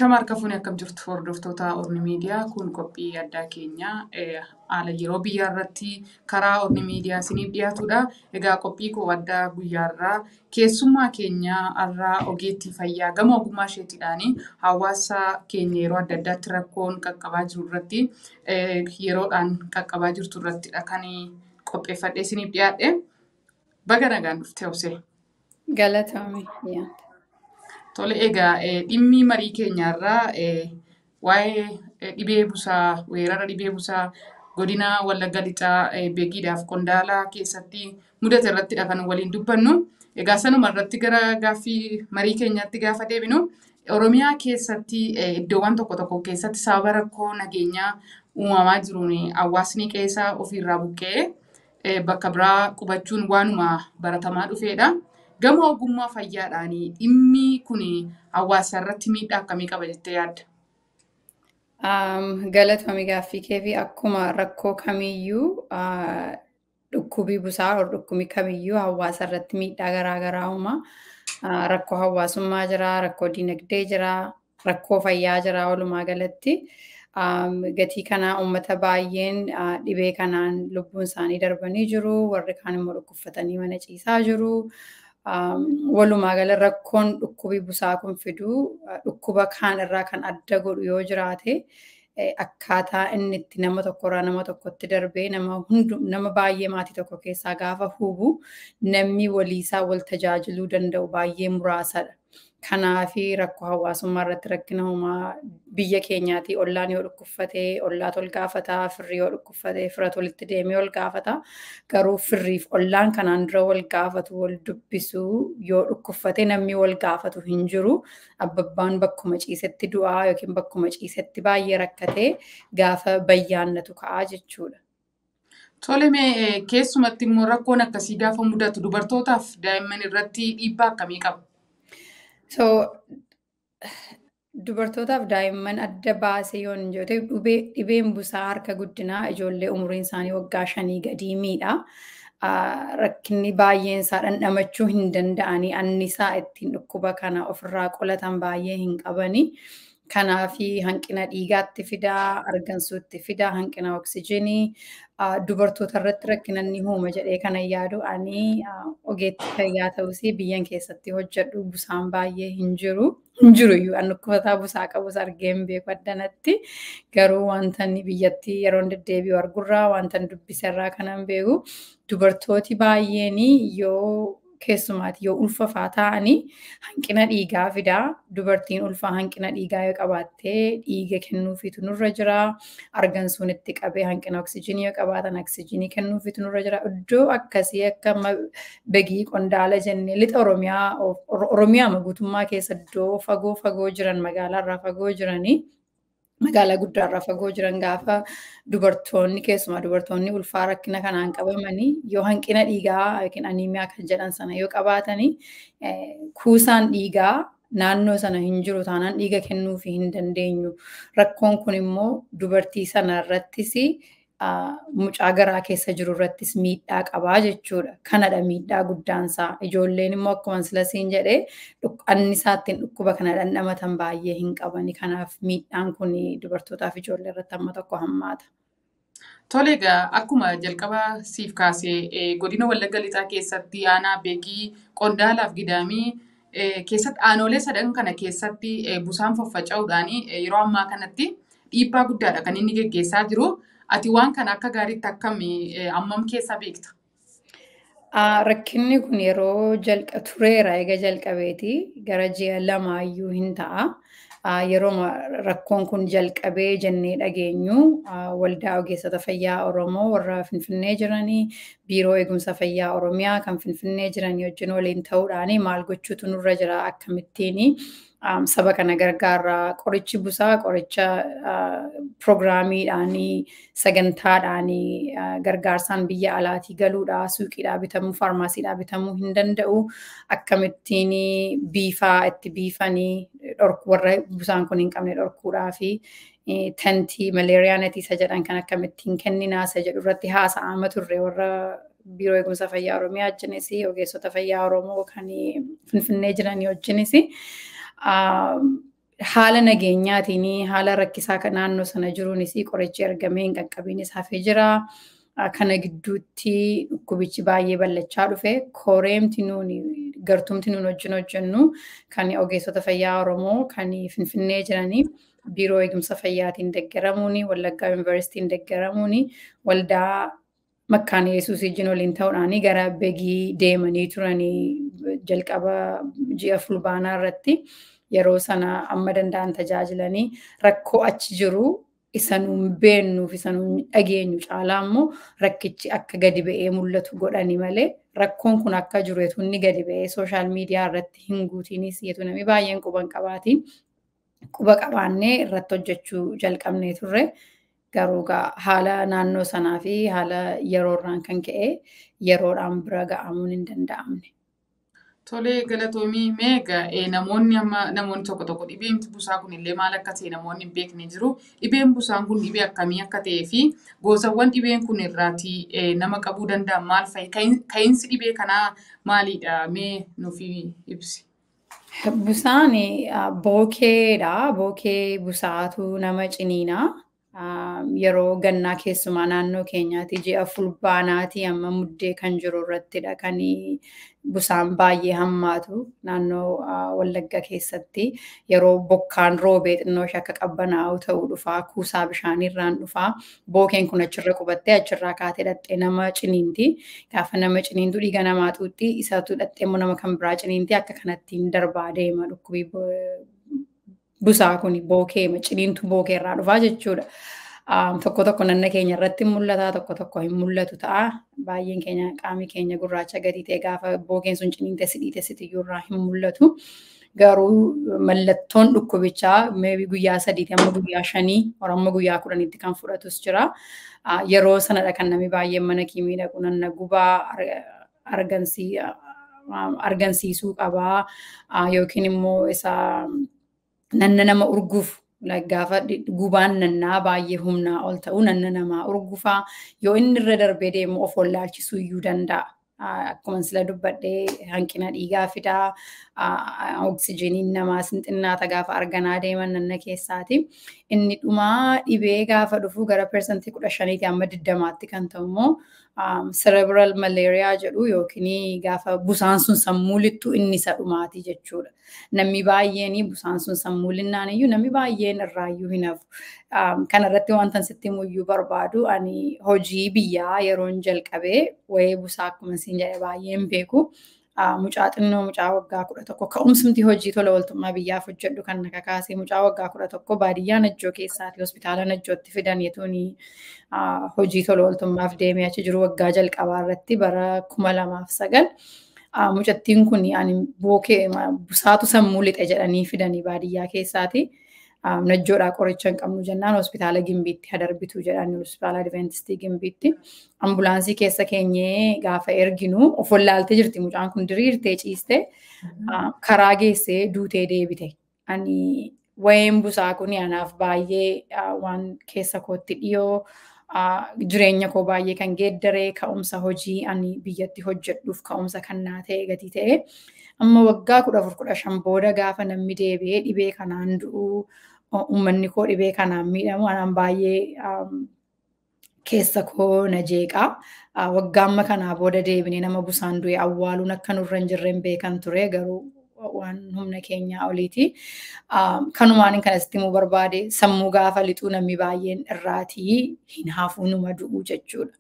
Ashama harka fuunee akkam jirtu hordoftoota Orni Miidiyaa? Kun qophii addaa keenya haala yeroo biyyaa irratti karaa Orni Miidiyaa isiniif dhiyaatudha. Egaa qophii koo addaa guyyaarraa keessummaa keenya har'aa ogeettii fayyaa gama ogummaa isheetiidhaan hawaasa keenya yeroo adda addaatti rakkoon qaqqabaa jiru irratti yeroodhaan qaqqabaa jirtu irrattidha kan qopheeffadhee isiniif dhiyaadhe. Baga nagaan dhufte, Obsee. Galatoomi. Tole, egaa dhimmi marii keenyaarraa waa'ee dhibee busaa, weerara dhibee busaa godina Wallagga Lixaa Beegiidhaaf Qondaalaa keessatti mudate irrattidha kan waliin dubbannu. Egaa sanuma irratti gara gaaffii marii keenyaatti gaafa deebinu, Oromiyaa keessatti iddoowwan tokko tokko keessatti sababa rakkoo nageenyaa uumamaa jiruun hawaasni qe'eesaa ofiirraa buqqa'ee bakka biraa qubachuun waanuma baratamaa dhufeedha. Gama ogummaa fayyaadhaan dhimmi kun hawaasa irratti miidhaa akkamii qaba jettee yaadda? Galatoomi gaaffii kee fi akkuma rakkoo kamiyyuu dhukkubii busaa, dhukkubni kamiyyuu hawaasa irratti miidhaa garaa garaa uuma. Rakkoo hawaasummaa jira, rakkoo dinagdee jira, rakkoo fayyaa jira walumaa galatti. Gatii kanaa uummata baay'een dhibee kanaan lubbuun isaanii darbanii jiru. Warri kaan immoo dhukkubfatanii mana ciisaa jiru. Walumaa gala rakkoon dhukkubii busaa kun fidu dhukkuba kaan irraa kan adda godhu yoo jiraate, akkaataa inni itti nama tokkorraa nama tokkotti darbee nama hundu, nama baay'ee maatii tokko keessaa gaafa hubu, namni waliisaa wal tajaajiluu danda'u baay'ee muraasadha. Kanaafi rakkoo hawaasummaa irratti rakkina uumaa. Biyya keenyaati ollaan yoo dhukkubfatee ollaatu ol gaafata, firri yoo dhukkubfatee firatu walitti deemee ol gaafata. Garuu firriif ollaan kanaan dura wal gaafatu, wal dubbisu yoo dhukkubfatee namni wal gaafatu hin jiru. Abbabbaan bakkuma ciisetti du'aa yookiin bakkuma ciisetti baay'ee rakkatee gaafa bayyaannatu ka'aa jechuudha. Tole, mee keessumatti immoo rakkoon akkasii gaafa mudatu dubartootaaf daa'imman irratti dhiibbaa akkamii qaba? So dubartootaaf daa'imman adda baasee yoo hin jirre, dhibeen busaa harka guddinaa ijoollee umuriin isaanii waggaa 5 gadii miidha. Rakkinni baay'een isaa dhandhamachuu hin danda'anii, annisaa ittiin dhukkuba kana ofirraa qolatan baay'ee hin qabani. Kanaafi hanqina dhiigaatti fidaa, argansuutti fidaa, hanqina oksijiinii, dubartoota irratti rakkina inni uuma jedhee kana yaadu, ani ogeettii fayyaa ta'us biyyan keessatti hojjedhu busaan baay'ee hin jiru. Hin jiru iyyuu, ani dhukkubataa busaa qabus argee hin beeku addanatti. Garuu wanta inni biyyatti yeroo deddeebi'u argurraa, wanta dubbiserraa kanan beeku, dubartooti baay'een yoo keessumaati yoo ulfafaa ta'anii hanqina dhiigaa fidaa. Dubartiin ulfaa hanqina dhiigaa yoo qabaattee dhiiga kennuufiitu nurra jira. Argansuun itti qabee hanqina oksijiinii yoo qabaatan oksijiinii kennuufiitu nurra jira. Iddoo akkasii akka Begii, Qondaala jennee lixa Oromiyaa, Oromiyaa guutummaa keessa iddoo fagoo fagoo jiran, magaalaarraa fagoo jiranii, magaalaa guddaarraa fagoo jiran, gaafa dubartoonni, keessumaa dubartoonni ulfaa rakkina kanaan qabamanii yoo hanqina dhiigaa yookiin aniimiyaa kan jedhan sana yoo qabaatanii, kuusaan dhiigaa naannoo sana hin jiru taanaan dhiiga kennuufii hin dandeenyu. Rakkoon kun immoo dubartii sana irrattis, mucaa garaa keessa jiru irrattis miidhaa qabaa jechuudha. Kanadha miidhaa guddaansaa. Ijoolleen immoo akkuma sila siin jedhee annisaa ittiin dhukkuba kana dhandhamatan baay'ee hin qabani. Kanaaf miidhaan kun dubartootaaf ijoollee irratti amma tokko hammaata. Tole, egaa akkuma jalqaba siif kaasee godina Wallagga Lixaa keessatti aanaa Beekii, Qondaalaaf Gidaamii keessatti, aanolee sadan kana keessatti busaan faffaca'uudhaan yeroo ammaa kanatti dhiibbaa guddaadha kan inni geggeessaa jiru. Ati waan kana akka gaariitti akkam ammam keessa beekta? Rakkinni kun yeroo jalqa tureera, eega jalqabeeti gara ji'a 2 iyyuu hin ta'a. Yeroo rakkoon kun jalqabee jennee dhageenyu, waldaa ogeessota fayyaa Oromoo warra Finfinnee jiranii, biiroo eegumsa fayyaa Oromiyaa kan Finfinnee jiranii wajjin waliin ta'uudhaan maal gochuutu nurra jira, akkamittiin saba kana gargaarraa, qorichi busaa qoricha piroogiraamiidhaanii, sagantaadhaanii, gargaarsaan biyya alaatii galuudha, suuqiidhaa bitamuu, faarmaasiidhaa bitamuu hin danda'u, akkamittiin biifaa itti biifanii warra busaan kun hin qabne dhorkuudhaa fi tentii, malaria netii isa jedhan kan akkamittiin kenninaa isa jedhu irratti haasa'ama turre warra biiroo eegumsa fayyaa Oromiyaa wajjinis, ogeessota fayyaa Oromoo kan Finfinnee jiranii wajjinis. Haala nageenyaatiin, haala rakkisaa kan naannoo sana jiruunis qorichi ergamee hin qaqqabiinis hafee jira. Kana gidduutti dhukkubichi baay'ee bal'achaa dhufe. Koreemti nuuni gartumti nuun wajjin hojjennu kan ogeessota fayyaa Oromoo kan Finfinnee jiranii biiroo eegumsa fayyaatiin deeggaramuuni, Wallaggaa Yuunivarsiitiin deeggaramuuni, waldaa Makkaan Yesuus wajjin waliin ta'uudhaan gara Begii deemanii turanii jalqaba ji'a Fulbaanaa irratti yeroo sana amma danda'an tajaajilanii rakkoo achi jiru isa nuun beennuuf isa nuun dhageenyu caalaa immoo rakkichi akka gadi ba'ee mul'atu godhani malee rakkoon kun akka jiru etu inni gadi ba'ee sooshaal miidiyaa irratti hin guutiinis yetu namni baay'een quba hin qabaatiin quba qabaannee irratti hojjechuu jalqabnee turre. Garuu haala naannoo sanaa fi haala yeroorraan kan ka'e yeroodhaan bira ga'amuun hin danda'amne. Tolee, galatoomii. Meegaa namoonni amma namoonni tokko tokko dhibeen busaa kun illee maal akka ta'e namoonni hin beekne jiru. Dhibeen busaan kun dhibee akkamii akka ta'ee fi gosawwan dhibeen kun irraatii nama qabuu danda'an maal fa'i? Ka'iinsi dhibee kanaa maalidha? Mee nuuf ibsi. Busaan bookeedha. Bookee busaatu nama ciniina. Yeroo gannaa keessumaa naannoo keenyaatti ji'a Fulbaanaatii amma Muddee kan jiru irrattidha kan busaan baay'ee hammaatu naannoo Wallagga keessatti. Yeroo bokkaan roobee xinnoo ishee akka qabbanaa'u ta'uu dhufaa, kuusaa bishaaniirraan dhufaa. Bookeen kun achirra qubattee achirraa kaatee dhattee nama ciniinti. Gaafa nama ciniintu dhiiga namaa xuuxxi, isatu dhattee immoo nama kan biraa ciniinti. Akka kanattiin darbaa deema dhukkubii busaa kun, bookee ciniintu bookee irraa dhufaa jechuudha. Tokko tokko nanna keenya irratti mul'ata, tokko tokko hin mul'atu ta'a. Baay'een keenya qaamni keenya gurraacha gadi ta'e gaafa bookeen sun ciniinte sidhiite sitiyyuu irraa hin mul'atu. Garuu mallattoon dhukkubichaa maybe guyyaa 3 amma guyyaa 5 amma guyyaa 10tti kan fudhatus jira. Yeroo sanadha kan namni baay'een mana kiimii dhaqu, nanna gubaa argansiisuu qabaa yookiin immoo isa nanna nama urguuf, gaafa gubaan nannaa baay'ee humnaa ol ta'u nanna namaa urgufaa, yoo inni irra darbee deemu of wallaalchisuu iyyuu danda'a. Akkuma sila dubbadhee hanqina dhiigaa fidaa, oksijiniin namaa xinnaata gaafa arganaa deeman nanna keessaati. Inni dhumaa dhibee gaafa dhufu gara 15% amma 20tti kan ta'u immoo cerebral malaria jedhu yookiin gaafa busaan sun sammuu lixxu inni isa dhumaati jechuudha. Namni baay'een busaan sun sammuu linnaan iyyuu namni baay'een irraayyuu hin hafu. Kanarratti wanta sitti himuyyuu barbaadu, ani hojii biyyaa yeroon jalqabee wayii busaa akkuma siin jedhe baay'een beeku. Mucaa xinnoo, mucaa waggaa 11, ka'umsumti hojii tola ooltummaa biyyaaf hojjedhu kan na kakaase, mucaa waggaa 11 baadiyyaa Najjoo keessaati hospitaala Najjootti fidan yetuuni hojii tola ooltummaaf deemee achi jiru waggaa jalqabaa irratti bara 2009. Mucattiin kun ani bookee busaatu sammuu lixe jedhanii fidanii baadiyyaa keessaati. Najjoodhaa qoricha hin qabnu jennaan hospitaala Gimbiitti hadarbitu jedhanii hospitaala Adventistii Gimbiitti. Ambulaansii keessa keenyee gaafa erginu of wallaaltee jirti mucaan kun, diriirtee ciiste, karaa geessee duutee deebite. Ani wayeen busaa kun anaaf baay'ee waan keessa kootti dhiyoo, jireenya koo baay'ee kan geeddaree, ka'umsa hojii ani biyyatti hojjedhuuf ka'umsa kan naa ta'e gatii ta'e. Amma waggaa 14 15 booda gaafa namni deebi'ee dhibee kanaan du'u, uummanni koo dhibee kanaan miidhamu, anaan baay'ee keessa koo na jeeqaa. Waggaa amma kanaa booda deebinee nama busaan du'e awwaaluun akka nurra hin jirre hin beekan ture, garuu waan humna keenyaa oliiti. Kanumaan kan asitti himuu barbaade, sammuu gaafa lixuu namni baay'een irraatii hin hafuu, numa du'u jechuudha.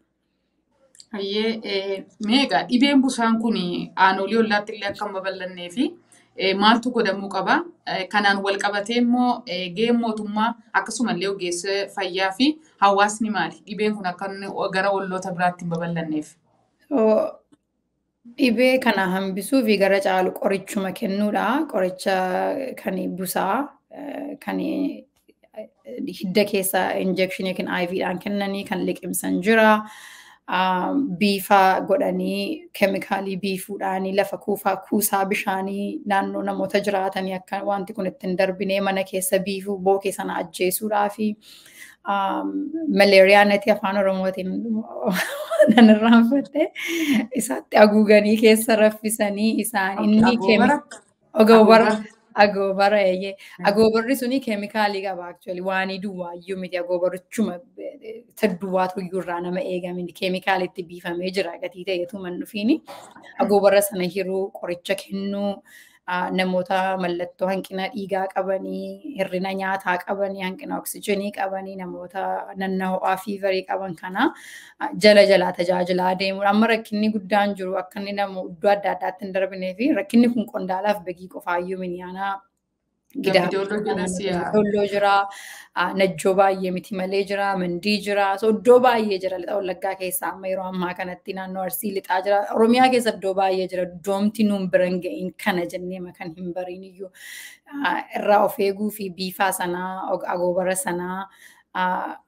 Hayyee, meeqa dhibeen busaan kun aanoolii ollaatti illee akka hin babal'annee fi maaltu godhamuu qaba? Kanaan wal qabatee immoo gaheen mootummaa akkasumallee ogeessa fayyaa fi hawaasni maali? Dhibeen kun akka gara olloota biraatti hin babal'anneef. Dhibee kana hambisuu fi gara caalu qorichuma kennuudha. Qoricha kan busaa kan hidda keessa injekshinii yookiin IVdhaan kennanii, kan liqimsan jira. Biifa godhanii keemikaalii biifuudhaan lafa kuufaa kuusaa bishaanii naannoo namoota jiraatanii akka wanti kun ittiin darbinee mana keessa biifuu, bookee sana ajjeesuudhaa fi malaria neti afaan Oromootiin nan irraanfadhe isaatti haguuganii keessa raffisanii isaan inni agobara. Agoobara eeyyee. Agoobarri suni keemikaalii qaba actually waanii duwwaayyuu miti agoobarichuma duwwaatu iyyuu irraa nama eegamin keemikaalitti biifamee jira gatii ta'eetu man dhufiini. Agoobara sana hiruu, qoricha kennuu, namoota mallattoo hanqina dhiigaa qabanii, hir'ina nyaataa qabanii, hanqina oksijiinii qabanii, namoota nanna ho'aa feverii qaban kana jala jalaa tajaajilaa deemuudha. Amma rakkinni guddaan jiru akka inni nama iddoo adda addaatti hin darbinee fi rakkinni kun Qondaalaaf Begii qofaayyuu miniyaanaa Gidaa jira, Najjoo baay'ee miti malee jira, Mandii jira, so iddoo baay'ee jira Lixa Wallaggaa keessa amma yeroo ammaa kanatti naannoo Arsii Lixaa jira, Oromiyaa keessa iddoo baay'ee jira, iddoomti nuun bira hin ga'iin kana jennee kan hin bariin iyyuu irraa of eeguu fi biifaa sanaa, agoobara sanaa,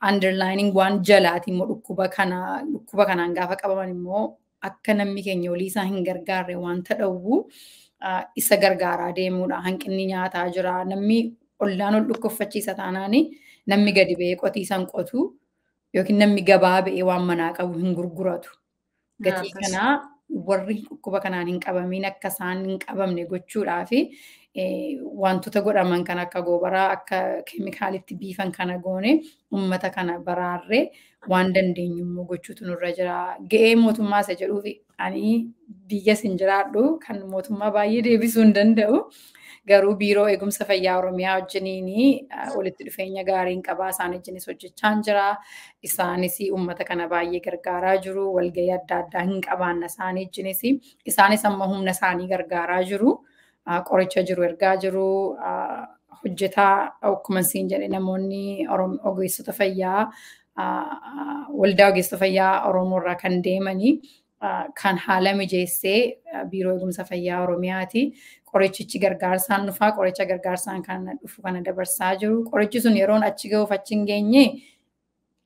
underlining waan jalaati immoo dhukkuba kana dhukkuba kanaan gaafa qabaman immoo akka namni keenya walii isaa hin gargaarre wanta dhowwu isa gargaaraa deemuudha. Hanqinni nyaataa jira. Namni ollaan ol dhukkubfachiisa taanaani namni gadi ba'ee qotiisan qotu yookiin namni gabaa ba'ee waan manaa qabu hin gurguratu. Gatii kanaa warri dhukkuba kanaan hin qabamiin akka isaan hin qabamne gochuudhaa fi wantoota godhaman kan akka goobaraa akka keemikaalitti biifan kana goone uummata kana baraarree waan dandeenyu immoo gochuutu nurra jira. Ga'ee mootummaa isa jedhuuf ani biyya sin jiraadhu kan mootummaa baay'ee deebisuu hin danda'u. Garuu Biiroo Eegumsa Fayyaa Oromiyaa wajjiniin walitti dhufeenya gaariin qabaa. Isaan wajjinis hojjechaa jira. Isaanis uummata kana baay'ee gargaaraa jiru. Walgahii adda addaa hin qabaanna isaanii wajjinis. Isaanis amma humna isaanii gargaaraa jiru. Qoricha jiru ergaa jiru. Hojjetaa akkuma siin jedhe namoonni ogeessota fayyaa Waldaa Ogeessota Fayyaa Oromoo irraa kan deemanii kan haala mijeessee Biiroo Eegumsa Fayyaa Oromiyaati. Qorichichi gargaarsaan dhufaa, qoricha gargaarsaan kan dhufu kana dabarsaa jiru. Qorichi sun yeroon achi gahuuf achi hin geenye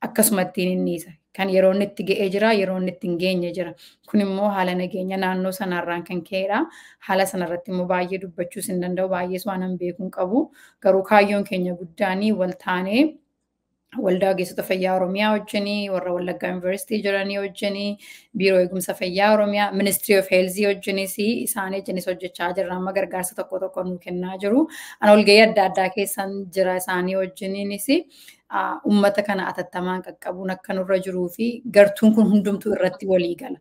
akkasumatti inni isa. Kan yeroon itti ga'ee jira, yeroon itti hin geenye jira. Kun immoo haala nageenya naannoo sanarraan kan ka'edha. Haala sanarratti immoo baay'ee dubbachuus hin danda'u, baay'ees waan hin beekuu qabu. Garuu kaayyoon keenya guddaanii wal taanee Waldaa Ogeessota Fayyaa Oromiyaa wajjinii, warra Wallaggaa Yuunivarsiitii jiranii wajjinii, Biiroo Eegumsa Fayyaa Oromiyaa, Ministry of Health wajjinis isaan wajjinis hojjechaa jirra. Amma gargaarsa tokko tokko nuu kennaa jiru. Ani walgahii adda addaa keessan jira isaanii wajjiniinis uummata kana atattamaan qaqqabuun akka nurra jiruu fi gartuun kun hundumtuu irratti walii gala.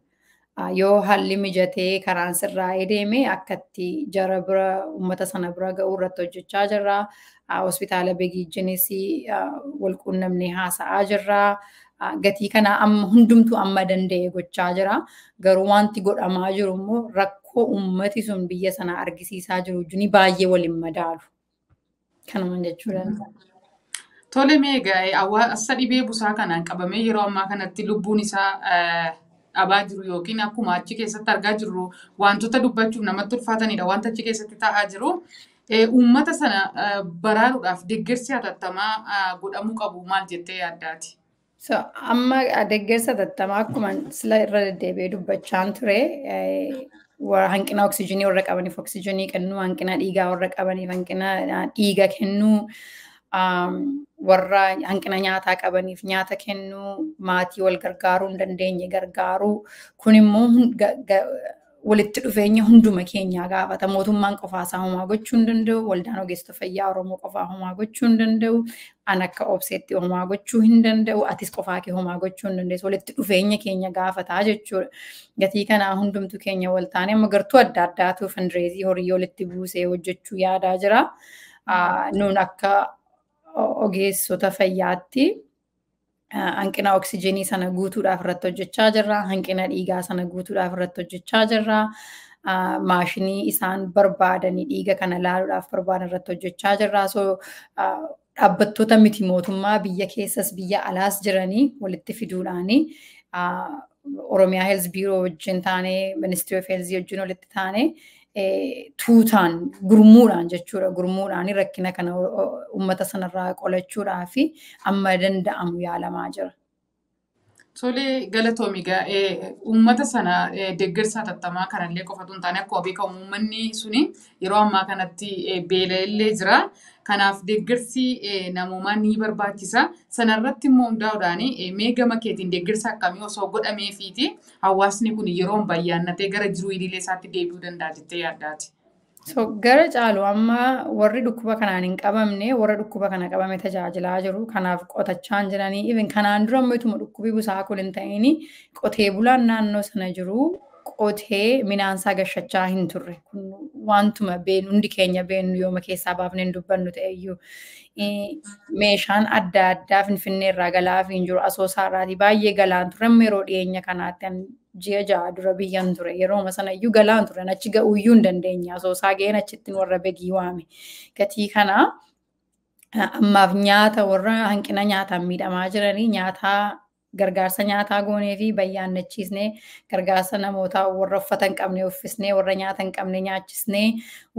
Yoo haalli mijatee karaan sirraa'ee deeme akkatti jara bira uummata sana bira ga'uu irratti hojjechaa jirra. Hospitaala Begiijjinis wal quunnamnee haasa'aa jirra. Gatii kana amma hundumtuu amma danda'e gochaa jira. Garuu wanti godhamaa jiru immoo rakkoo uummati sun biyya sana argisiisaa jiru wajjin baay'ee waliin madaalu. Kanuma jechuu danda'a. Tole, mee egaa hawaasa dhibee busaa kanaan qabamee yeroo ammaa kanatti lubbuun isaa dhabaa jiru yookiin akkuma achi keessatti argaa jirru wantoota dubbachuuf namatti ulfaatanidha wanta achi keessatti ta'aa jiru. Uummata sana baraaruudhaaf deeggarsi hatattamaa godhamuu qabu maal jettee yaaddaati? So, amma deeggarsa hatattamaa akkuma sila irra deddeebi'ee dubbachaan ture, hanqina oksijiinii warra qabaniif oksijiinii kennuu, hanqina dhiigaa warra qabaniif hanqina dhiiga kennuu, warra hanqina nyaataa qabaniif nyaata kennuu, maatii wal gargaaruu hin dandeenye gargaaruu. Kun immoo walitti dhufeenya hunduma keenyaa gaafata. Mootummaan qofaa isaa homaa gochuu hin danda'u. Waldaan Ogeessota Fayyaa Oromoo qofaa homaa gochuu hin danda'u. An akka Obseetti homaa gochuu hin danda'u. Atis qofaa kee homaa gochuu hin dandeessu. Walitti dhufeenya keenya gaafataa jechuudha. Gatii kanaa hundumtu keenya wal taane amma gartuu adda addaatu fundraise horii walitti buusee hojjechuu yaadaa jira. Nuun akka ogeessota fayyaatti hanqina oksijiinii sana guutuudhaaf irratti hojjechaa jirra. Hanqina dhiigaa sana guutuudhaaf irratti hojjechaa jirra. Maashinii isaan barbaadanii dhiiga kana laaluudhaaf barbaadan irratti hojjechaa jirra. So dhaabbattoota miti mootummaa biyya keessas biyya alaas jiranii walitti fiduudhaani Oromiyaa Health Bureau wajjin taanee, Ministry of Health wajjin walitti taanee, tuutaan gurmuudhaan jechuudha, gurmuudhaan rakkina kana uummata sanarraa qolachuudhaa fi amma danda'amu yaalamaa jira. Tole, galatoomi. Egaa uummata sana deeggarsa hatattamaa kanallee qofatu hin taane, akkuma beekamu uummanni suni yeroo ammaa kanatti beela'ellee jira. Kanaaf deeggarsi namoomaa ni barbaachisa. Sanarratti immoo hundaa'uudhaan mee gama keetiin deeggarsa akkamii osoo godhameefiiti hawaasni kun yeroo bayyaannatee gara jiruu idilee isaatti deebi'uu danda'a jettee yaaddaati? So gara caalu amma warri dhukkuba kanaan hin qabamne warra dhukkuba kana qabame tajaajilaa jiru. Kanaaf qotachaa hin jiranii. Even kanaan dura immoo ituma dhukkubi busaa kun hin ta'in qotee bulaan naannoo sana jiru qotee midhaansaa gashachaa hin turre. Kun wantuma beenu hundi keenya beenu yooma keessaa baafnee hin dubbannu ta'eyyuu. Meeshaan adda addaa Finfinnee irraa galaafii hin jiru. Asoosaa irraatii baay'ee galaan ture. Amma yeroo dhiyeenya kanaatti ji'a 6 dura biyyan ture. Yerooma sana iyyuu galaan ture. Achi ga'uu iyyuu hin dandeenye. Asoosaa ga'een achittiin warra Begii waame. Gatii kana ammaaf nyaata warra hanqina nyaataan miidhamaa jiranii nyaataa gargaarsa nyaataa goonee fi bayyaannachiisnee gargaarsa namootaa warra uffata hin qabne uffisnee warra nyaata hin qabne nyaachisnee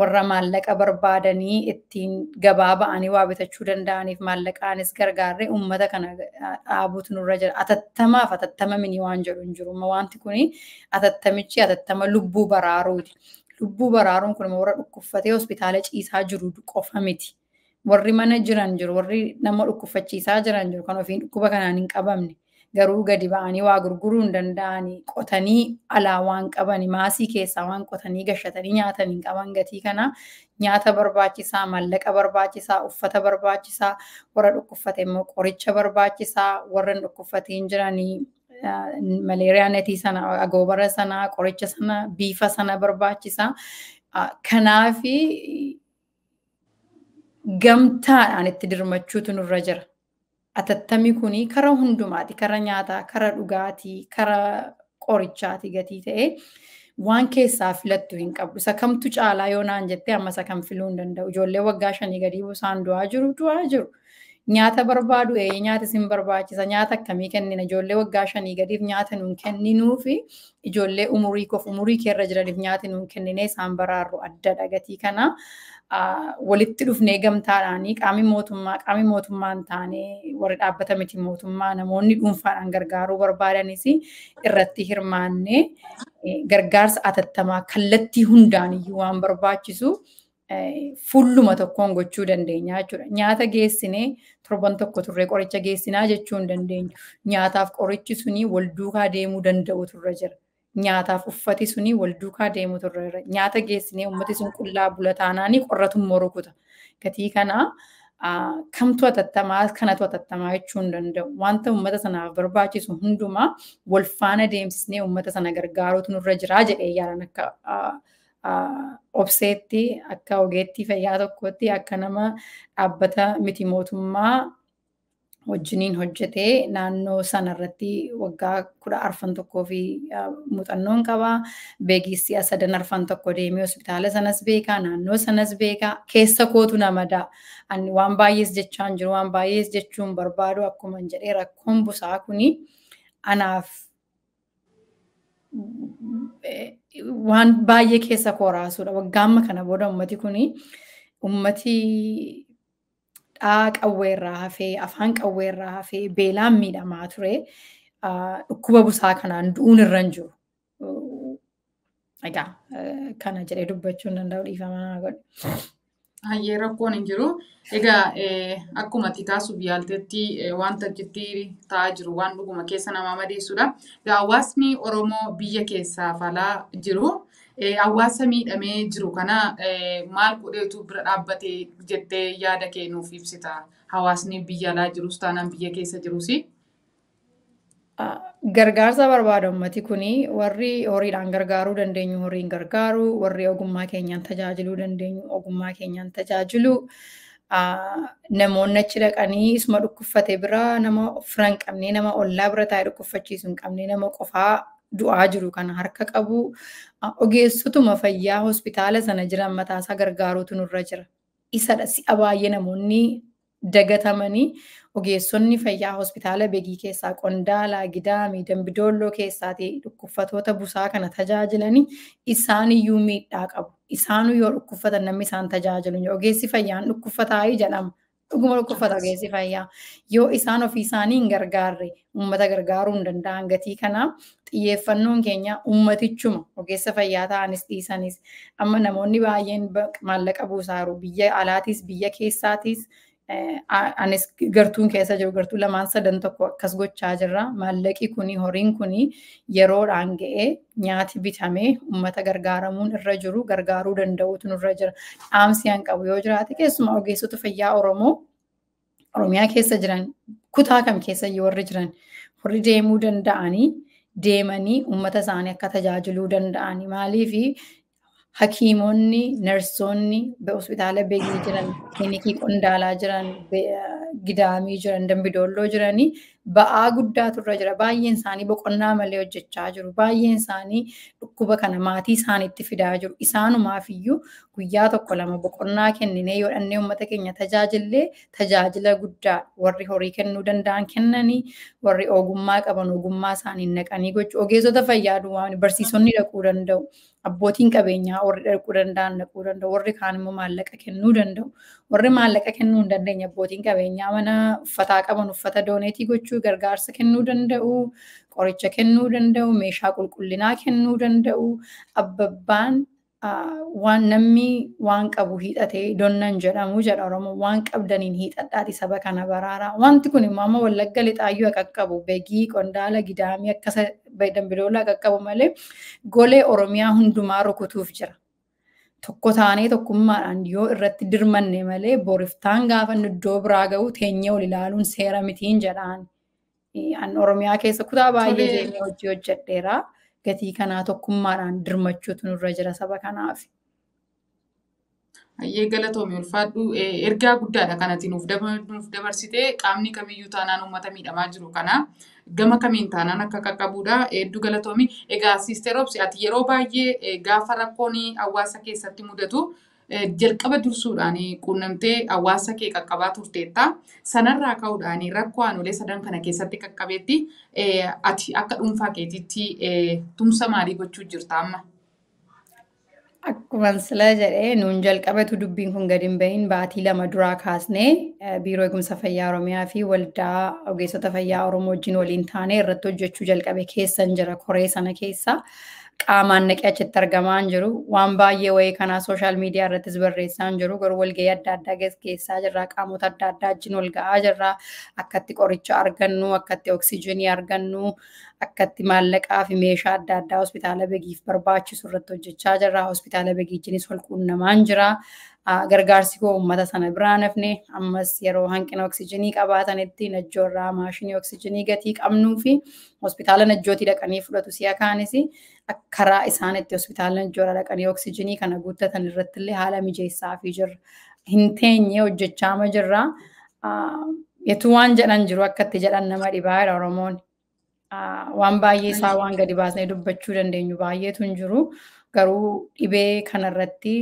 warra maallaqa barbaadanii ittiin gabaa ba'anii waa bitachuu danda'aniif maallaqaanis gargaarree uummata kana dhaabuutu nurra jira. Atattamaaf atattama mini waan jedhu hin jiru. Wanti kuni atattamichi atattama lubbuu baraaruuti. Lubbuu baraaruun kun warra dhukkubfatee hospitaala ciisaa jiru qofa miti. Warri mana jiran jiru, warri nama dhukkubfachiisaa jiran jiru kan ofiin dhukkuba kanaan hin qabamne. Garuu gadi ba'anii waa gurguruu hin danda'anii qotanii alaa waan qaban maasii keessaa waan qotanii gashatanii nyaatan hin qaban gatii kana nyaata barbaachisaa, maallaqa barbaachisaa, uffata barbaachisaa, warra dhukkubfate immoo qoricha barbaachisaa, warra hin dhukkubfatiin jiranii malaariyaa netii sana, agoobara sana, qoricha sana, biifa sana barbaachisaa. Kanaafi gamtaadhaan itti dirmachuutu nurra jira. Atattamni kuni karaa hundumaati. Karaa nyaataa, karaa dhugaatii, karaa qorichaati gatii ta'e waan keessaa filattu hin qabdu. Isa kamtu caalaa yoo naan jettee amma isa kam filuu hin danda'u. Ijoollee waggaa 5 gadii busaan du'aa jiru, du'aa jiru. Nyaata barbaadu nyaata isin barbaachisa. Nyaata akkamii kennina? Ijoollee waggaa 5 gadiif nyaata nuun kenninuu fi ijoollee umurii koof umurii keerra jiraniif nyaata nuun kenninee isaan baraarru addadha gatii kana. Walitti dhufnee gamtaadhaanii qaamni mootummaa hin taane warri dhaabbata miti mootummaa namoonni dhuunfaadhaan gargaaruu barbaadanis irratti hirmaannee gargaarsa atattamaa kallattii hundaan iyyuu waan barbaachisu fuulluma tokkoon gochuu dandeenya jechuudha. Nyaata geessinee torban tokko turree qoricha geessinaa jechuu hin dandeenyu. Nyaataaf qorichi suni wal duukaa deemuu danda'u turre jira. Nyaataaf uffati suni wal duukaa deemu turre jira. Nyaata geessinee uummati sun qullaa bula taanaanii qorratummoo rukuta. Gatii kana kamtu atattamaa kanatu atattamaa jechuu hin danda'u. Wanta uummata sanaaf barbaachisu hundumaa wal faana deemsisnee uummata sana gargaaruutu nurra jiraa jedhee yaalan akka obseetti, akka ogeettii fayyaa tokkotti, akka nama dhaabbata miti mootummaa wajjiniin hojjetee naannoo sanarratti waggaa 14 tokkoo fi muuxannoon qabaa. Beegis si'a 3 4 tokko deemee hospitaala sanas beekaa, naannoo sanas beekaa, keessa kootu nama da'a. Ani waan baay'ees jechaan jiru, waan baay'ees jechuun barbaadu akkuma jedhee rakkoon busaa kuni anaaf waan baay'ee keessa koo raasuudha. Waggaa amma kana booda uummati kuni uummati dhaa qawweerraa hafee, afaan qawweerraa hafee beelaan miidhamaa ture. Dhukkuba busaa kanaan du'uun irra hin jiru. Egaa kana jedhee dubbachuu hin danda'u dhiifama naa godhe. Hayyee rakkoon hin jiru. Egaa akkuma ati kaasuuf yaaltetti wanta achitti ta'aa jiru waan dhuguma keessa namaa madeessudha. Egaa hawaasni Oromoo biyya keessaaf alaa jiru hawaasa miidhamee jiru kana maal godheetu bira dhaabbatee jettee yaada kee nuuf ibsita? Hawaasni biyya alaa jirus taanaan biyya keessa jirus. Gargaarsa barbaada uummati kuni warri horiidhaan gargaaruu dandeenyu horiin gargaaru, warri ogummaa keenyaan tajaajiluu dandeenyu ogummaa keenyaan tajaajilu. Namoonni achi dhaqanii isuma dhukkubfate bira nama fira hin qabne, nama ollaa bira taa'ee dhukkubfachiisu hin qabne, nama qofaa du'aa jiru kana harka qabu. Ogeessotuma fayyaa hospitaala sana jiran mataasaa gargaaruutu nurra jira. Isadha si'a baay'ee namoonni dagatamanii ogeessonni fayyaa hospitaala Begii keessaa Qondaalaa, Gidaamii, Dambidolloo keessaatii dhukkubfatoota busaa kana tajaajilanii isaan iyyuu miidhaa qabu. Isaanuu yoo dhukkubfatan namni isaan tajaajilu. Ogeessi fayyaan dhukkubfataayii jedhama. Dhuguma dhukkubfata ogeessi fayyaa. Yoo isaan ofii isaanii hin gargaarre uummata gargaaruu hin danda'an gatii kana xiyyeeffannoon keenya uummatichuma ogeessa fayyaa ta'anis dhiisanis amma namoonni baay'een maallaqa buusaa jiru. Biyya alaatis biyya keessaatis Anis gartuun keessa jiru gartuu lamaan sadan tokko akkas gochaa jirra. Maallaqi kuni, horiin kuni yeroodhaan ga'ee nyaati bitamee uummata gargaaramuun irra jiru gargaaruu danda'uutu nurra jira. Dhaamsi an qabu yoo jiraate, keessumaa ogeessota fayyaa Oromoo Oromiyaa keessa jiran, kutaa kam keessa warri jiran, warri deemuu danda'anii deemanii uummata isaanii akka tajaajiluu danda'anii. Maaliifi hakiimonni, narsoonni hospitaala Beegii jiran, kilinikii Qondaalaa jiran, Gidaamii jiran, Dambidoolloo jiranii ba'aa guddaatu irra jira. Baay'een isaanii boqonnaa malee hojjechaa jiru. Baay'een isaanii dhukkuba kana maatii isaaniitti fidaa jiru. Isaanumaaf iyyuu guyyaa tokko lama boqonnaa kenninee yoo dhannee uummata keenya tajaajillee tajaajila guddaa. Warri horii kennuu danda'an kennanii, warri ogummaa qaban ogummaa isaanii naqanii gochuu. Ogeessota fayyaa duwwaa, barsiisonni dhaquu danda'u. Abbootiin qabeenyaa warri dhaquu danda'an dhaquu danda'u. Warri kaan immoo maallaqa kennuu danda'u. Warri maallaqa kennuu hin dandeenye, abbootiin qabeenyaa mana uffataa qaban uffata donate gochuu, gargaarsa kennuu danda'u. Qoricha kennuu danda'u. Meeshaa qulqullinaa kennuu danda'u. Abbabbaan waan namni waan qabu hiixatee donnan jedhamu jedha Oromoo. Waan qabdaniin hiixadhaati saba kana baraaraa. Wanti kun immoo amma Wallagga Lixaayyuu qaqqabu, Begii, Qondaala, Gidaamii, akkasa Dambidoolaa qaqqabu malee golee Oromiyaa hundumaa rukutuuf jira. Tokko taanee tokkummaadhaan yoo irratti dirmanne malee boriftaan gaafa inni iddoo biraa ga'u teenyee ol ilaaluun seera mitiin jedhaan. An Oromiyaa keessa kutaa baay'ee deemee hojii hojjedheera. Gatii kanaa tokkummaadhaan dirmachuutu nurra jira saba kanaaf. Hayyee, galatoomi, ulfaadhu. Ergaa guddaadha kanatti nuuf dabarsite. Qaamni kamiyyuu taanaan uummata miidhamaa jiru kana gama kamiin taanaan akka qaqqabudha. Hedduu galatoomi. Egaa Siister Obsi, ati yeroo baay'ee gaafa rakkoon hawaasa keessatti mudatu jalqaba dursuudhaan quunnamtee hawaasa kee qaqqabaa turteetta. Sanarraa ka'uudhaan rakkoo aanolee sadan kana keessatti qaqqabeetti ati akka dhuunfaa keetiitti tumsa maalii gochuu jirta amma? Akkuma sila jedhee, nuun jalqabatu dubbiin kun gadi hin bahin baatii 2 duraa kaasnee Biiroo Eegumsa Fayyaa Oromiyaa fi Waldaa Ogeessota Fayyaa Oromoo wajjin waliin taanee irratti hojjechuu jalqabe keessan jira koree sana keessa. Qaamaan naqee achitti argamaa hin jiru. Waan baay'ee wayii kanaa social media irrattis barreessaa hin jiru. Garuu walgahii adda addaa keessaa jirra. Qaamota adda addaa wajjin wal ga'aa jirra. Akkatti qoricha argannu, akkatti oksijiinii argannu, akkatti maallaqaa fi meeshaa adda addaa hospitaala Begiif barbaachisu irratti hojjechaa jirra. Hospitaala Begiijinis wal quunnamaa jira. Gargaarsi koo uummata sana biraa nafne. Ammas yeroo hanqina oksijiinii qabaatanitti Najjoorraa maashinii oksijiinii gatii qabnuu fi hospitaala Najjootii dhaqanii fudhatu si'a kaanis, karaa isaan itti hospitaala Najjoorraa dhaqanii oksijiinii kana guuttatan irratti illee haala mijeessaafii jirra. Hin teenye, hojjechaama jirra. Yetuu waan jedhan jiru akka itti jedhan nama dhibaa jedha Oromoon. Waan baay'ee isaa waan gadi baasnee dubbachuu dandeenyu baay'eetu hin jiru. Garuu dhibee kanarratti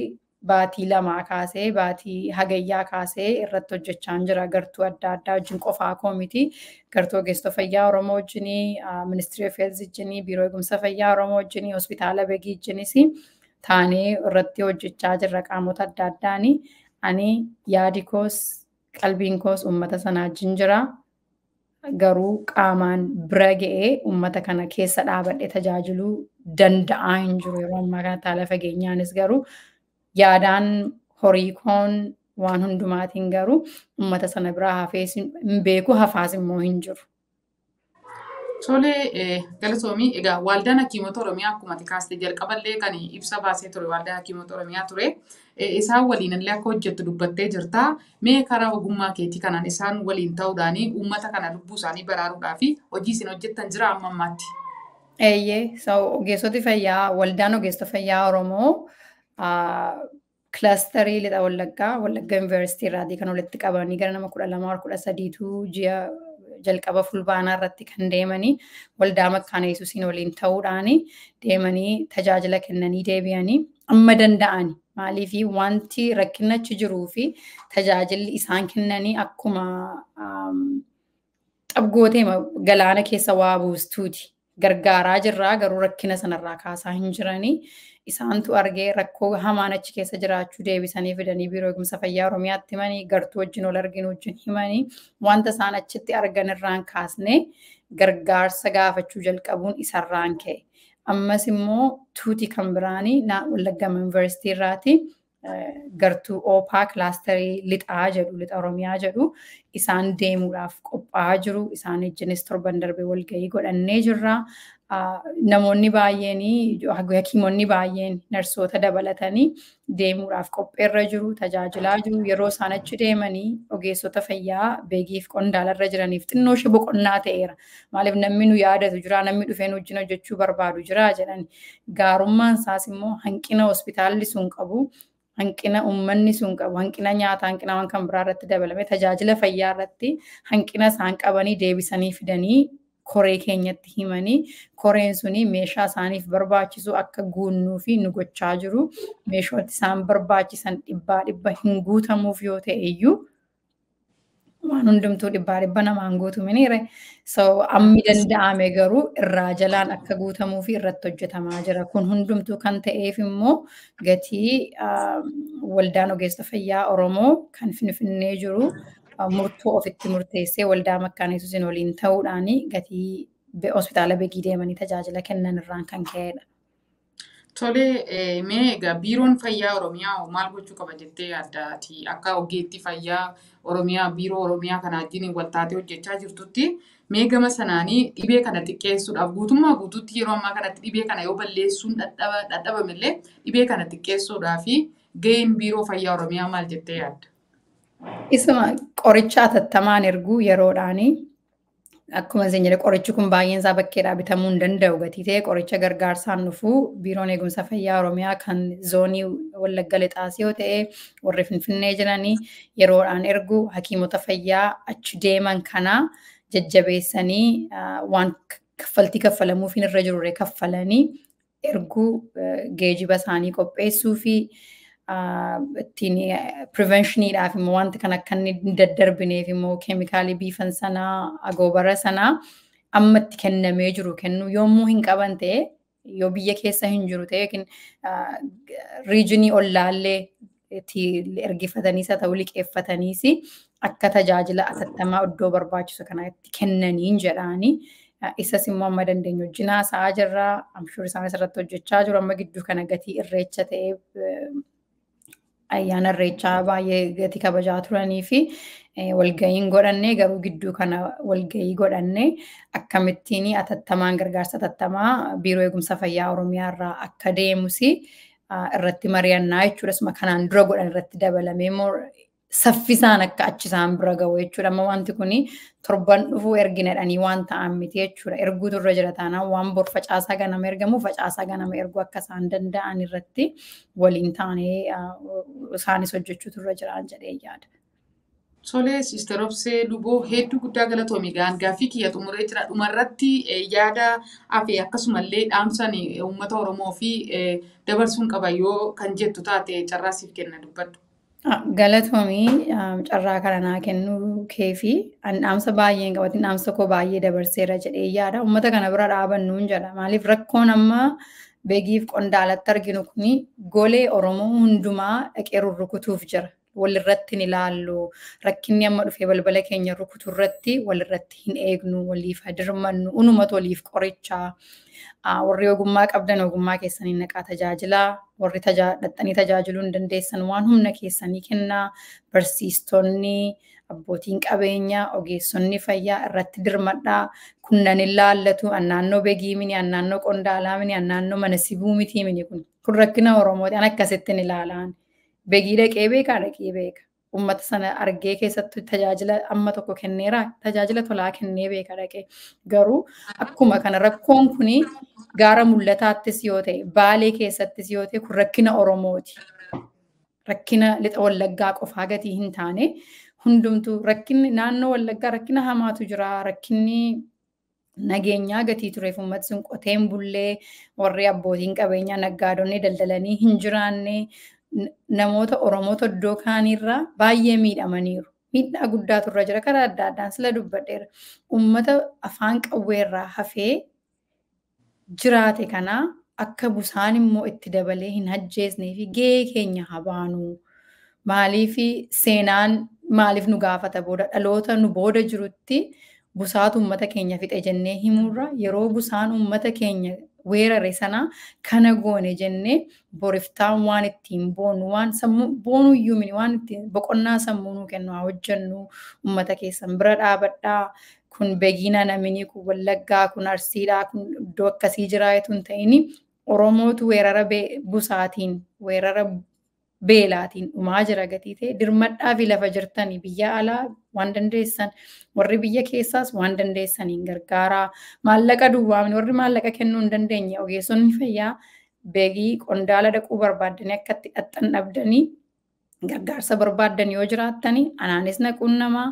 baatii 2 kaasee, baatii Hagayyaa kaasee irratti hojjechaa jira. Gartuu adda addaa wajjin, qofaa koo miti. Gartuu ogeessota fayyaa Oromoo wajjinii, Ministry of Health wajjinii, Biiroo Eegumsa Fayyaa Oromoo wajjinii, hospitaala Begii wajjinis taanee irratti hojjechaa jirra qaamota adda addaani. Ani yaadi koos qalbiin koos uummata sana wajjin jira. Garuu qaamaan bira ga'ee uummata kana keessa dhaabadhee tajaajiluu danda'aa hin jiru yeroo ammaa kana haala fageenyaanis, garuu yaadaan, horii koon, waan hundumaatiin garuu uummata sana biraa hafees hin beeku, hafaas immoo hin jiru. Tole, galatoomii. Egaa Waldaan Hakiimota Oromiyaa akkuma ati kaaste jalqaballee kan ibsa baasee ture Waldaan Hakiimota Oromiyaa ture. Isaan waliin illee akka hojjettu dubbattee jirta. Mee karaa ogummaa keetii kanaan isaan waliin ta'uudhaan uummata kana lubbuu isaanii baraaruudhaa fi hojii isin hojjettan jira amma ammaatti? Eeyyee, so ogeessoti fayyaa, Waldaan Ogeessota Fayyaa Oromoo clusterii Lixa Wallaggaa, Wallagga Yuunivarsiitii irraatii kan walitti qabanii gara nama 12, 13tu ji'a jalqaba Fulbaanaa irratti kan deemanii Waldaa Makkaana Yesuusiin waliin ta'uudhaan deemanii tajaajila kennanii deebi'anii amma danda'ani. Maaliif wanti rakkinni achi jiruu fi tajaajilli isaan kennanii akkuma xabgootee galaana keessa waa buustuuti. Gargaaraa jirraa, garuu rakkina sanarraa kaasaa hin jiranii. Isaantu argee rakkoo hamaan achi keessa jiraachuu deebisanii fidanii Biiroo Eegumsa Fayyaa Oromiyaatti himanii, gartuu wajjin ol arginu wajjin himanii, wanta isaan achitti argan irraan kaasnee gargaarsa gaafachuu jalqabuun isarraan ka'e. Ammas immoo tuuti kan biraanii Wallaggaa Yuunivarsiitii irraati Gartuu OPA kilaasterii lixaa jedhu, lixa Oromiyaa jedhu, isaan deemuudhaaf qophaa'aa jiru. Isaan wajjinis torban darbe walgahii godhannee jirra. Namoonni baay'een, hakiimonni baay'een, narsoota dabalatanii deemuudhaaf qopheerra jiru, tajaajilaa jiru. Yeroo isaan achi deemanii ogeessota fayyaa Beegiif Qondaalarra jiraniif xinnoo ishee boqonnaa ta'eera. Maaliif, namni nu yaadatu jira, namni dhufee nu wajjin hojjechuu barbaadu jira jedhan. Gaarummaan isaas immoo hanqina hospitaalli sun qabu, hanqina uummanni sun qabu, hanqina nyaataa, hanqina waan kan biraa irratti dabalame tajaajila fayyaa irratti hanqina isaan qabanii deebisanii fidanii koree keenyatti himanii, koreen suni meeshaa isaaniif barbaachisu akka guunnuu fi nu gochaa jiru. Meeshooti isaan barbaachisan dhibbaa dhibba hin guutamuuf yoo ta'e iyyuu, waan hundumtuu dhibbaa dhibba namaan guutu miniire. So ammi danda'ame garuu irraa jalaan akka guutamuu fi irratti hojjetamaa jira. Kun hundumtuu kan ta'eef immoo gatii waldaan ogeessa fayyaa Oromoo kan Finfinnee jiru murtoo ofitti murteessee waldaa Makkaana Yesuusiin waliin ta'uudhaan gatii hospitaala Begii deemanii tajaajila kennan irraan kan ka'edha. Tole, mee egaa Biiroon Fayyaa Oromiyaa maal gochuu qaba jettee yaaddaati? Akka ogeettii fayyaa Oromiyaa, Biiroo Oromiyaa kana wajjin wal taatee hojjechaa jirtutti, mee gama sanaanii dhibee kana xiqqeessuudhaaf, guutummaa guutuutti yeroo ammaa kanatti dhibee kana yoo balleessuun dadhabamillee, dhibee kana xiqqeessuudhaaf gaheen Biiroo Fayyaa Oromiyaa maal jettee yaadda? Isuma qoricha atattamaan erguu yeroodhaanii. Akkuma isin jedhe, qorichi kun baay'een isaa bakkeedhaa bitamuu hin danda'u gatii ta'e, qoricha gargaarsaan dhufuu Biiroon Eegumsa Fayyaa Oromiyaa kan zoonii Wallagga Lixaas yoo ta'e, warri Finfinnee jiranii yeroodhaan ergu, hakiimota fayyaa achi deeman kanaa jajjabeessanii waan kaffaltii kaffalamuuf irra jirure kaffalanii erguu, geejiba isaanii qopheessuu fi ittiin preventioniidhaaf immoo wanta kan akka inni hin daddarbineef immoo keemikaalii biifan sanaa, agoobara sanaa amma itti kennamee jiru kennu, yommuu hin qaban ta'e, yoo biyya keessa hin jiru ta'e yookiin regionii ollaallee itti ergifataniis haa ta'u liqeeffataniis akka tajaajila atattamaa iddoo barbaachisu kanatti kennaniin jedhaanii. Isas immoo amma dandeenyu wajjin haasa'aa jirra. I'm sure isaanis irratti hojjechaa jiru. Amma gidduu kana gatii irreecha ta'ee, ayyaana irreechaa baay'ee gatii kabajaa turanii fi walgahiin godhanne, garuu gidduu kana walgahii godhanne akkamittiin atattamaan gargaarsa atattamaa Biiroo Eegumsa Fayyaa Oromiyaa irraa akka deemus irratti mari'annaa jechuudha. Isuma kanaan dura godhan irratti dabalamee immoo saffisaan akka achi isaan bira gahu jechuudha. Amma wanti kuni torban dhufuu erginadhanii waan ta'an miti jechuudha. Erguutu irra jira taanaan waan bor facaasaa ganama ergamu, facaasaa ganama erguu akka isaan danda'an irratti waliin taanee isaanis hojjechuutu irra jiraan jedhee yaada. Tolee, Sister Obsee Luboo, hedduu guddaa galatoomi. Gaan gaaffii kiyya xumuree jira. Dhumarratti yaada hafe akkasumallee dhaamsan uummata Oromoo fi dabarsuun qaba yoo kan jettu taate, carraa siif kenna, dubbadhu. Galatoomii carraa kana naa kennuu kee fi an dhaamsa baay'een qabatin dhaamsa koo baay'ee dabarseera jedhee yaada. Uummata kana bira dhaabannuun jedha. Maaliif, rakkoon amma Beegiif Qondaalatti arginu kuni golee Oromoo hundumaa dhaqee rurrukutuuf jira. Walirratti hin ilaallu. Rakkinni amma dhufee balbala keenya rukutu irratti walirratti hin eegnu, waliif hadirmannu, unumatu waliif qorichaa. Warri ogummaa qabdan ogummaa keessanii naqaa tajaajilaa, warri dhaxxanii tajaajiluu hin dandeessan waan humna keessanii kennaa, barsiistonni, abbootiin qabeenyaa, ogeessonni fayyaa irratti dirmadhaa. Kunnan hin laallatu, an naannoo Begii mini, an naannoo Qondaalaa mini, an naannoo mana Sibuu mitii mini kun. Kun rakkina Oromooti, an akkasittiin ilaalaan. Begii dhaqee beekaa, dhaqee beeka. Uummata sana argee keessattuu tajaajila amma tokko kenneera, tajaajila tolaa kennee beeka dhaqee. Garuu akkuma kana rakkoon kuni gaara Mul'ataattis yoo ta'e, Baalee keessattis yoo ta'e, kun rakkina Oromooti. Rakkina lixa Wallaggaa qofaa gatii hin taane, hundumtuu rakkinni naannoo Wallaggaa rakkina hamaatu jira. Rakkinni nageenyaa gatii tureef uummati sun qoteen bullee, warri abbootiin qabeenyaa naggaadonni daldalanii hin jiraanne, namoota Oromoota iddoo kaaniirraa baay'ee miidhamaniiru. Miidhaa guddaatu irra jira, karaa adda addaan sila dubbadheera. Uummata afaan qawweerraa hafee jiraate kanaa akka busaan immoo itti dabalee hin ajjeesnee fi gahee keenya haa baanu. Maaliif, seenaan maaliif nu gaafata booda, dhaloota nu booda jirutti busaatu uummata keenya fixe jennee himuurra, yeroo busaan uummata keenya weerare sana kana goone jennee boriftaan waan ittiin boonu, waan sammuu boonuu iyyuu mini, waan ittiin boqonnaa sammuu nuu kennu haa hojjennu. Uummata keessan bira dhaabadhaa. Kun Begiina namini, kun Wallaggaa, kun Arsiidhaa, kun iddoo akkasii jiraatu hin ta'ini, Oromootu weerara busaatiin, weerara beelaatiin dhumaa jira gatii ta'e dirmadhaa fi lafa jirtanii biyya alaa waan dandeessan, warri biyya keessaas waan dandeessaniin gargaaraa. Maallaqa duwwaamni, warri maallaqa kennuu hin dandeenye, ogeessonni fayyaa Beegii Qondaala dhaquu barbaaddanii akka itti dhaxxan dhabdanii gargaarsa barbaaddan yoo jiraattani anaanis na quunnamaa.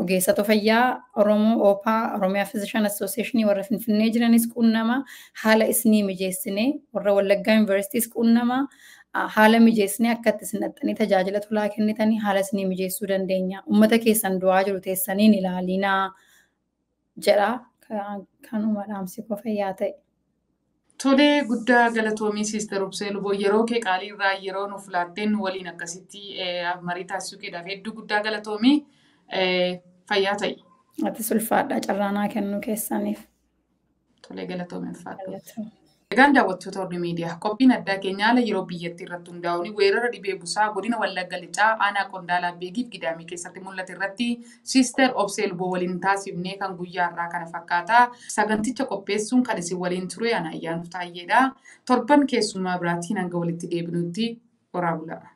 Ogeessota fayyaa Oromoo OPA, Oromiyaa Physician Association, warra Finfinnee jiranis quunnamaa, haala isinii mijeessinee, warra Wallaggaa Yuunivarsiitiis quunnamaa, haala mijeessinee akka itti isin dhaxxanii tajaajila tolaa kennitanii haala isinii mijeessuu dandeenya. Uummata keessan du'aa jiru teessaniin ilaalinaa jedha. Kanuma dhaamsi koo, fayyaa ta'e. Tolee, guddaa galatoomii Siister Obsee Luboo, yeroo kee qaalii irraa yeroo nuuf laatteen nu waliin akkasitti marii taasisuu keedhaaf hedduu guddaa galatoomii, fayyaa ta'i. Ati ulfaadhaa carraanaa kennuu keessaniif. Tolee, galatoomii, ulfaadhu. Egaan daawwattoota Horni Miidiyaa, qophiin addaa keenya haala yeroo biyyattii irratti hundaa'uun weerara dhibee busaa godina Wallagga Lixaa aanaa Qondaalaa Beegiif Gidaamii keessatti mul'ate irratti Siister Obsee Luboo waliin taasifnee kan guyyaa har'aa kana fakkaata. Saganticha qopheessuun kan isin waliin ture ana Ayyaantu Taayyeedha. Torban keessummaa biraatiin hanga walitti deebinutti horaa bulaa.